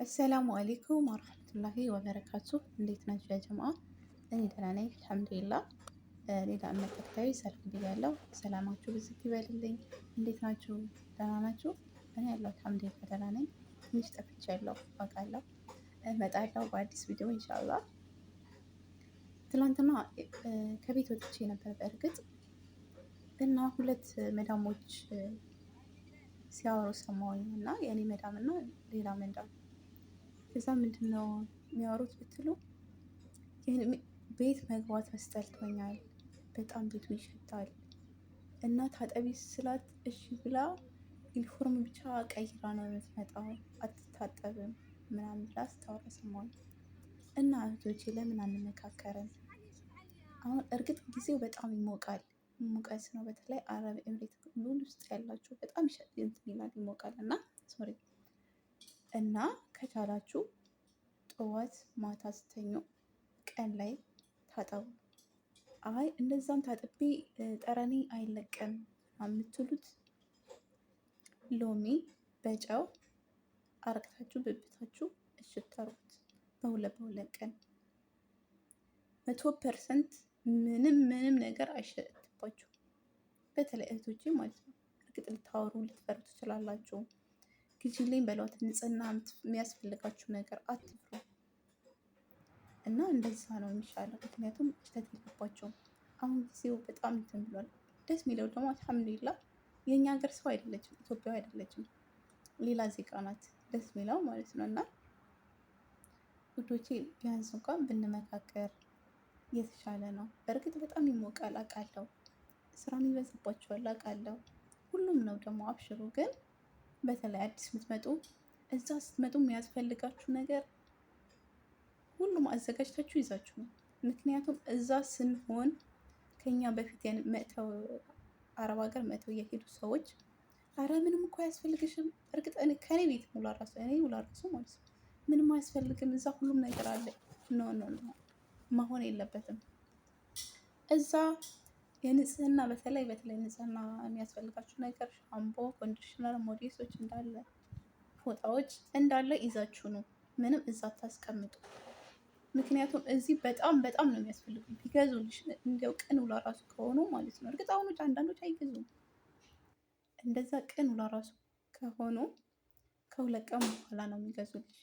السلام عليكم ورحمة الله وبركاته። እንዴት ናችሁ يا جماعة? እኔ ደህና ነኝ الحمد لله። ሌላ እምነት ተከታዮች ሰላም ብያለሁ። ሰላማችሁ ብዝት ይበልልኝ። እንዴት ናችሁ? ደህና ናችሁ? እኔ ያለው الحمد لله ደህና ነኝ። ትንሽ ጠፍቻለሁ አውቃለሁ። እመጣለሁ በአዲስ ቪዲዮ إن شاء الله። ትናንትና ከቤት ወጥቼ ነበር በእርግጥ እና ሁለት መዳሞች ሲያወሩ ሰማሁኝ እና የእኔ መዳም እና ሌላ መዳም። ከዛ ምንድን ነው የሚያወሩት ብትሉ ቤት መግባት አስጠልቶኛል፣ በጣም ቤቱ ይሸታል እና ታጠቢ ስላት እሺ ብላ ዩኒፎርም ብቻ ቀይራ ነው የምትመጣው፣ አትታጠብም ምናምን ብላ ስታወራ ሰማሁኝ። እና እህቶቼ ለምን አንመካከርም? አሁን እርግጥ ጊዜው በጣም ይሞቃል፣ ሙቀት ነው። በተለይ አረብ ኤምሬት ውስጥ ያላችሁ በጣም እንትን ይላል፣ ይሞቃል። እና sorry እና ከቻላችሁ ጠዋት ማታ ስተኙ ቀን ላይ ታጠቡ። አይ እንደዛም ታጥቤ ጠረኔ አይለቅም የምትሉት ሎሚ በጨው አርግታችሁ ብብታችሁ እሽት አርጉት። በሁለት በሁለት ቀን 100% ምንም ምንም ነገር አይሸትባችሁ። በተለይ እህቶቼ ማለት ነው። እርግጥ ልታወሩ ልትፈሩ ትችላላችሁ። ግዢልኝ በሏት። ንጽህና የሚያስፈልጋችሁ ነገር አትፍሩ እና እንደዛ ነው የሚሻለው። ምክንያቱም ሽተት የለባቸውም። አሁን ጊዜው በጣም እንትን ብሏል። ደስ የሚለው ደግሞ አልሐምዱሊላ የእኛ ሀገር ሰው አይደለችም፣ ኢትዮጵያዊ አይደለችም፣ ሌላ ዜጋ ናት። ደስ የሚለው ማለት ነው። እና ውዶቼ ቢያንስ እንኳን ብንመካከር የተሻለ ነው። በእርግጥ በጣም ይሞቃል አውቃለሁ፣ ስራም ይበዛባቸዋል አውቃለሁ። ሁሉም ነው ደግሞ አብሽሩ። ግን በተለይ አዲስ የምትመጡ እዛ ስትመጡ የሚያስፈልጋችሁ ነገር ሁሉም አዘጋጅታችሁ ይዛችሁ ነው። ምክንያቱም እዛ ስንሆን ከኛ በፊት መጥተው አረብ ሀገር መጥተው የሄዱ ሰዎች አረ ምንም እኮ አያስፈልግሽም። እርግጥ ከኔ ቤት ሙላ ራሱ እኔ ሙላ ራሱ ማለት ነው ምንም አያስፈልግም፣ እዛ ሁሉም ነገር አለ። No no no መሆን የለበትም። እዛ የንጽህና በተለይ በተለይ ንጽህና የሚያስፈልጋችሁ ነገር ሻምፖ፣ conditioner፣ ሞዴሶች እንዳለ ፎጣዎች እንዳለ ይዛችሁ ነው። ምንም እዛ ታስቀምጡ። ምክንያቱም እዚህ በጣም በጣም ነው የሚያስፈልጉ። ቢገዙልሽ እንዲያው ቅን ውላ ራሱ ከሆኑ ማለት ነው። እርግጥ አሁኖች አንዳንዶች አይገዙም። እንደዛ ቅን ውላ ራሱ ከሆኑ ከሁለት ቀን በኋላ ነው የሚገዙልሽ።